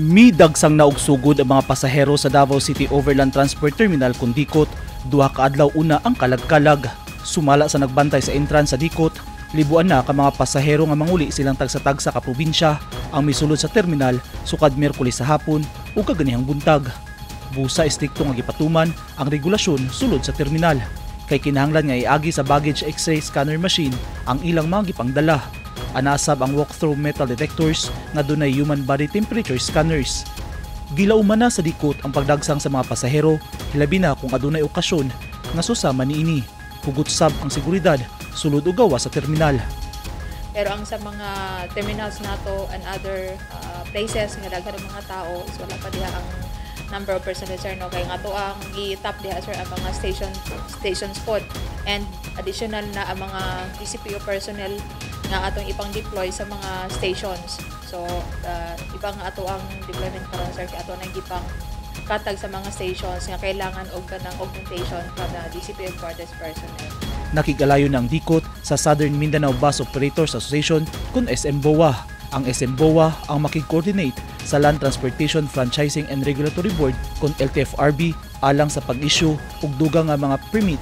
Midagsang na og sugod ang mga pasahero sa Davao City Overland Transport Terminal kun DICOT, 2 ka adlaw una ang kalagkalag. Sumala sa nagbantay sa entrance sa DICOT, libuan na ka mga pasahero nga manguli silang tagsa-tagsa ka probinsya ang misulod sa terminal sukad Miyerkules sa hapon ug kaganihang buntag. Busa estrikto nga gipatuman ang regulasyon sulod sa terminal kay kinahanglan nga iagi sa baggage X-ray scanner machine ang ilang mga gipangdala. Anaa sab ang walk-through metal detectors nga dunay human body temperature scanners. Gilauman na sa DICOT ang pagdagsang sa mga pasahero, hilabi na kung adunay okasyon nga susama niini. Hugot sab ang seguridad sulod ug gawas sa terminal. Pero ang sa mga terminals nato and other places nga daghan ng mga tao is wala pa diha ang number of personnel, sir, no, kay nga ato ang gi-tap diha, sir, ang mga stations pod and additional na ang mga DCPO personnel nga atong ipang-deploy sa mga stations. So iba nga ato ang deployment karon, sir, kay ato nang gipang katag sa mga stations nga kailangan og kanang augmentation para DCPO guards personnel. Nakig-alayon ang DICOT sa Southern Mindanao Bus Operators Association kun SMBOA. Ang SMBOA ang makig-coordinate sa Land Transportation Franchising and Regulatory Board kun LTFRB alang sa pag-issue og dugang nga mga permit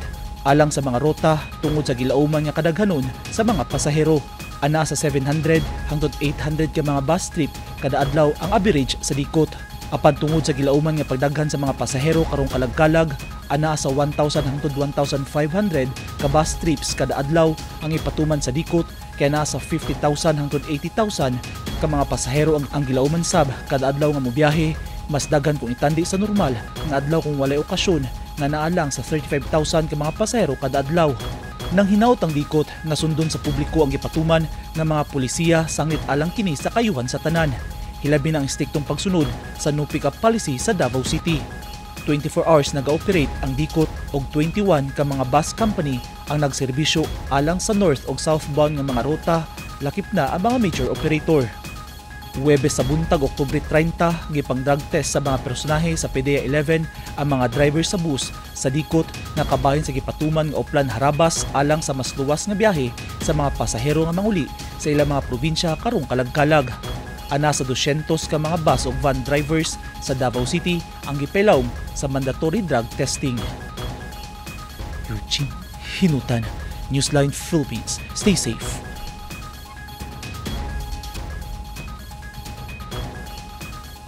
alang sa mga rota tungod sa gilauman nga kadaghanon sa mga pasahero. Anaa sa 700 hangtod 800 ka mga bus trip kada adlaw ang average sa DICOT. Apan tungod sa gilauman nga pagdaghan sa mga pasahero karong kalagkalag, anaa sa 1,000 hangtod 1,500 ka bus trips kada adlaw ang ipatuman sa DICOT kaya naa sa 50,000 hangtod 80,000 ka mga pasahero ang gilauman sab kada adlaw nga mobiyahe, mas daghan kung itandi sa normal nga adlaw kung walay okasyon nga naa lang sa 35,000 ka mga pasahero kada adlaw. Nang hinaut ang DICOT nga sundon sa publiko ang gipatuman nga mga pulisiya sanglit alang kini sa kayuhan sa tanan. Hilabi na ang istriktong pagsunod sa no pick up policy sa Davao City. 24 hours naga-operate ang DICOT og 21 ka mga bus company ang nagserbisyo alang sa north ug southbound nga mga ruta, lakip na ang mga major operator. Huwebes sa buntag, Oktubre 30, gipang drug test sa mga personahe sa PDEA 11 ang mga driver sa bus sa DICOT nga kabahin sa gipatuman nga Oplan Harabas alang sa mas luwas nga biyahe sa mga pasahero nga manguli sa ilang mga probinsya karong kalagkalag. Anaa sa 200 ka mga bus ug van drivers sa Davao City ang gipailawom sa mandatory drug testing. Eugene Hinutan, Newsline Philippines. Stay safe.